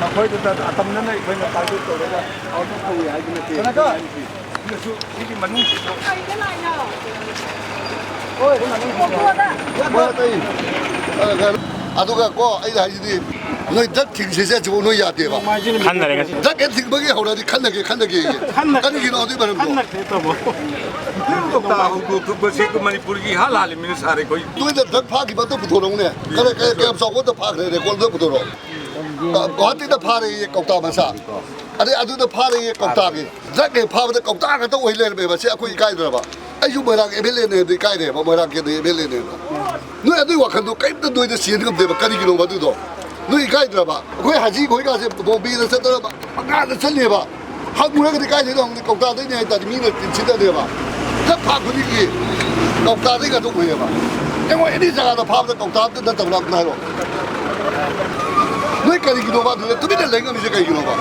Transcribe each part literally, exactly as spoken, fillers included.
ꯑꯩꯈꯣꯏꯗꯨꯗ ꯑꯇꯝꯅꯅ ꯑꯩꯈꯣꯏꯅ target ꯇꯧꯔꯒ out ꯇꯧꯏ ꯍꯥꯏꯕ ꯅꯠꯇꯦ꯫ ꯁꯤꯗꯁꯨ ꯁꯤꯒꯤ ꯃꯅꯨꯡꯁꯤꯁꯨ ꯑꯗꯨꯒ ꯀꯣ, ꯑꯩꯅ ꯍꯥꯏꯁꯤꯗꯤ, ꯅꯣꯏ ꯗ꯭ꯔꯒ ꯊꯤꯡꯁꯤ ꯆꯠꯁꯤꯐꯥꯎ ꯅꯣꯏ ꯌꯥꯗꯦꯕ꯫ ꯈꯟꯅꯔꯦ ꯉꯁꯤ꯫ ꯗ꯭ꯔꯒ ꯍꯦꯛ ꯊꯤꯡꯕꯒꯤ ꯍꯧꯔꯗꯤ ꯈꯟꯅꯒꯦ, ꯈꯟꯅꯒꯦ꯫ ꯈꯟꯅ- ꯀꯔꯤꯒꯤꯅꯣ ꯑꯗꯨꯒꯤ ꯃꯔꯝꯗꯣ? ꯈꯟꯅꯈ꯭ꯔꯦ ꯇꯥꯃꯣ꯫ ꯀꯧꯇꯥ ꯍꯧꯗꯣꯛꯄꯁꯤ ꯃꯅꯤꯄꯨꯔꯒꯤ ꯏꯍꯥꯟ ꯍꯥꯜꯂꯤꯃꯤꯅ ꯁꯥꯔ ꯑꯩꯈꯣꯏ꯫ ꯅꯣꯏꯅ ꯗ꯭ꯔꯒ ꯐꯥꯈꯤꯕ ꯑꯝꯇ ꯄꯨꯊꯣꯔꯛꯎꯅꯦ꯫ ꯀꯔ-, ꯀꯔ-, ꯀꯌꯥꯝ ꯆꯥꯎꯕ ꯑꯝꯇ ꯐꯥꯈ꯭ꯔꯦ, ꯔꯦꯀꯣꯔꯗ ꯑꯝꯇ ꯄꯨꯊꯣꯔꯛꯑꯣ꯫ ꯒꯨꯋꯥꯍꯥꯇꯤꯗ ꯐꯥꯔꯦꯌꯦ ꯀꯧꯇꯥ ꯃꯆꯥ꯫ ꯑꯗꯩ ꯑꯗꯨꯗ ꯐꯥꯔꯦꯌꯦ ꯀꯧꯇꯥꯒꯤ꯫ ꯗ꯭ꯔꯒ ꯍꯦꯛ ꯐꯥꯕꯗ ꯀꯧꯇꯥ ꯉꯥꯛꯇ ꯑꯣꯏ ꯂꯩꯔꯝꯃꯦꯕ꯫ ꯁꯤ ꯑꯩꯈꯣꯏ ꯏꯀꯥꯏꯗ꯭ꯔꯕ? ꯑꯩꯁꯨ ꯃꯣꯏꯔꯥꯡ ꯑꯦꯝ ꯑꯦꯜ ꯑꯦꯅꯦ ꯑꯗꯨ ꯏꯀꯥꯏꯔꯦꯕ, ꯃꯣꯏꯔꯥꯡ ꯀꯦꯟꯗ꯭ꯔꯒꯤ ꯑꯦꯝ ꯑꯦꯜ ꯑꯦꯅꯦꯅ꯫ ꯅꯣꯏ ꯑꯗꯨꯒꯤ ꯋꯥꯈꯜꯗꯣ ꯀꯔꯤꯝꯇ ꯅꯣꯏꯗ ꯆꯦꯟ ꯉꯝꯗꯦꯕ꯫ ꯀꯔꯤꯒꯤꯅꯣꯕ ꯑꯗꯨꯗꯣ? ꯅꯣꯏ ꯏꯀꯥꯏꯗ꯭ꯔꯕ? ꯑꯩꯈꯣꯏ ꯍꯥꯖꯤ ꯈꯣꯏꯒꯥꯁꯦ ꯕꯣꯝꯕꯦꯗ ꯆꯠꯇꯅ ꯄꯪꯀꯥꯗ ꯆꯠꯂꯦꯕ꯫ ꯍꯪꯉꯨꯔꯒꯗꯤ ꯀꯥꯏꯗꯩꯅꯣ ꯍꯪꯉꯨꯅꯤ? ꯀꯧꯇꯥꯗꯩꯅꯦ ꯍꯥꯏ ꯇꯥꯔꯗꯤ ꯃꯤꯅ ꯆꯤꯟꯁꯤꯟꯅꯗꯦꯕ꯫ ꯗ꯭ꯔꯒ ꯐꯥ ꯈꯨꯗꯤꯡꯒꯤ ꯀꯧꯇꯥꯗꯩ ꯉꯥꯛꯇ ꯑꯣꯏꯌꯦꯕ꯫ ꯑꯦꯡꯉꯣ, ꯑꯦꯅꯤ ꯖꯒꯥꯗ ꯐꯥꯕꯗ ꯀꯧꯇꯥ ꯑꯝꯇ ꯅꯠꯇꯕ꯭ꯔꯥ ꯑꯝꯇ ꯍꯥꯏꯔꯣ? ꯅꯣꯏ ꯀꯔꯤꯒꯤꯅꯣꯕ ꯑꯗꯨꯗ ꯇꯨꯃꯤꯟꯅ ꯂꯩ ꯉꯝꯃꯤꯁꯦ ꯀꯩꯒꯤꯅꯣꯕ?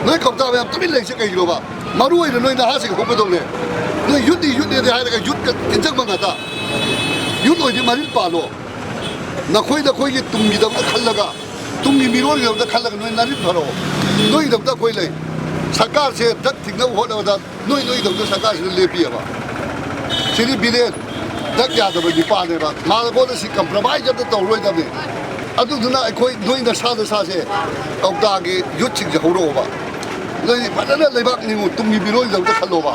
ꯅꯣꯏ ꯀꯧꯇꯥ ꯃꯌꯥꯝ ꯇꯨꯃꯤꯟ ꯂꯩꯁꯦ ꯀꯩꯒꯤꯅꯣꯕ? ꯃꯔꯨ ꯑꯣꯏꯅ ꯅꯣꯏ ꯅꯍꯥꯁꯤꯡ ꯍꯧꯒꯗꯧꯅꯦ꯫ ꯅꯣꯏ ꯌꯨꯠꯅꯤ, ꯌꯨꯠꯅꯦꯗꯤ ꯍꯥꯏꯔꯒ ꯌꯨꯠꯀ ꯇꯤꯟꯖꯪꯕ ꯉꯥꯛꯇ꯫ ꯌꯨꯠ ꯑꯣꯏꯗꯤ ꯃꯔꯤꯜ ꯄꯥꯜꯂꯣ꯫ ꯅꯈꯣꯏ ꯅꯈꯣꯏꯒꯤ ꯇꯨꯡꯒꯤꯗꯃꯛꯇ ꯈꯜꯂꯒ, ꯇꯨꯡꯒꯤ ꯃꯤꯔꯣꯜꯒꯤꯗꯃꯛꯇ ꯈꯜꯂꯒ ꯅꯣꯏ ꯅꯔꯤꯜ ꯐꯔꯛꯑꯣ꯫ ꯅꯣꯏꯒꯤꯗꯃꯛꯇ ꯑꯩꯈꯣꯏ ꯂꯩ꯫ ꯁꯔꯀꯥꯔꯁꯦ ꯗ꯭ꯔꯒ ꯊꯤꯡꯅꯕ ꯍꯣꯠꯅꯕꯗ ꯅꯣꯏ ꯅꯣꯏꯒꯤꯗꯃꯛꯇ ꯁꯔꯀꯥꯔꯁꯤꯅ ꯂꯦꯞꯄꯤꯑꯕ꯫ ꯁꯤꯗꯤ ꯕꯤꯔꯦꯟ ꯗ꯭ꯔꯒ ꯌꯥꯗꯕ ꯅꯨꯄꯥꯅꯦꯕ꯫ ꯃꯥꯉꯣꯟꯗ ꯁꯤ compromise ꯑꯝꯇ ꯇꯧꯔꯣꯏꯗꯕꯅꯤ꯫ ꯑꯗꯨꯗꯨꯅ ꯑꯩꯈꯣꯏ ꯅꯣꯏ ꯅꯁꯥ ꯅꯁꯥꯁꯦ ꯀꯧꯇꯥꯒꯤ ꯌꯨꯠꯁꯤꯡꯁꯦ ꯍꯧꯔꯛꯑꯣꯕ꯫ ꯅꯣꯏ ꯐꯖꯅ ꯂꯩꯕꯥꯛ ꯅꯤꯡꯉꯨ, ꯇꯨꯡꯒꯤ ꯃꯤꯔꯣꯜꯒꯤꯗꯃꯛꯇ ꯈꯜꯂꯣꯕ꯫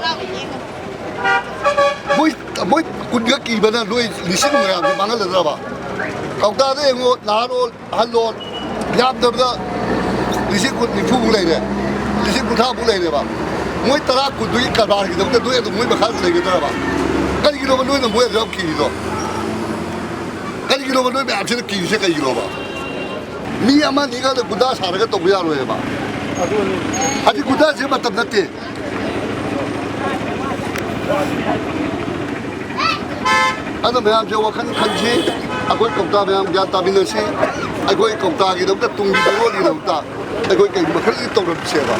ꯃꯣꯏ, ꯃꯣꯏ ꯀꯨꯟꯒ ꯀꯤꯕꯅ ꯅꯣꯏ ꯂꯤꯁꯤꯡ ꯃꯌꯥꯝꯁꯦ ꯃꯥꯡꯍꯜꯂꯗ꯭ꯔꯕ? ꯀꯧꯇꯥꯗ ꯌꯦꯡꯉꯣ, ꯅꯍꯥꯔꯣꯜ, ꯑꯍꯜꯂꯣꯟ, ꯌꯥꯝꯗꯕꯗ ꯂꯤꯁꯤꯡ ꯀꯨꯟ ꯅꯤꯐꯨꯃꯨꯛ ꯂꯩꯔꯦ, ꯂꯤꯁꯤꯡ ꯀꯨꯟꯊ꯭ꯔꯥꯃꯨꯛ ꯂꯩꯔꯦꯕ꯫ ꯃꯣꯏ ꯇꯔꯥ ꯀꯨꯟꯗꯨꯒꯤ ꯀꯔꯕꯥꯔꯒꯤꯗꯃꯛꯇ ꯅꯣꯏ ꯑꯗꯨꯝ ꯃꯣꯏ ꯃꯈꯥꯗ ꯂꯩꯒꯗ꯭ꯔꯕ? ꯀꯔꯤꯒꯤꯅꯣꯕ ꯅꯣꯏꯅ ꯃꯣꯏ ꯑꯗꯨ ꯌꯥꯝ ꯀꯤꯔꯤꯗꯣ? ꯀꯔꯤꯒꯤꯅꯣꯕ ꯅꯣꯏ ꯃꯌꯥꯝꯁꯤꯅ ꯀꯤꯔꯤꯁꯦ ꯀꯩꯒꯤꯅꯣꯕ? ꯃꯤ ꯑꯃ ꯑꯅꯤꯒ ꯒꯨꯟꯗꯥ ꯁꯥꯔꯒ ꯇꯧꯕ ꯌꯥꯔꯣꯏꯕ꯫ ꯍꯧꯖꯤꯛ ꯒꯨꯟꯗꯥꯁꯦ ꯃꯇꯝ ꯅꯠꯇꯦ꯫ ꯑꯗꯨꯅ ꯃꯌꯥꯝꯁꯦ ꯋꯥꯈꯜ ꯈꯟꯁꯤ, ꯑꯩꯈꯣꯏ ꯀꯧꯇꯥ ꯃꯌꯥꯝ ꯒ꯭ꯌꯥꯟ ꯇꯥꯃꯤꯟꯅꯁꯤ, ꯑꯩꯈꯣꯏ ꯀꯧꯇꯥꯒꯤꯗꯃꯛꯇ, ꯇꯨꯡꯒꯤ ꯃꯤꯔꯣꯜꯒꯤꯗꯃꯛꯇ ꯑꯩꯈꯣꯏ ꯀꯩ ꯃꯈꯜꯒꯤ ꯇꯧꯔꯝꯁꯦꯕ꯫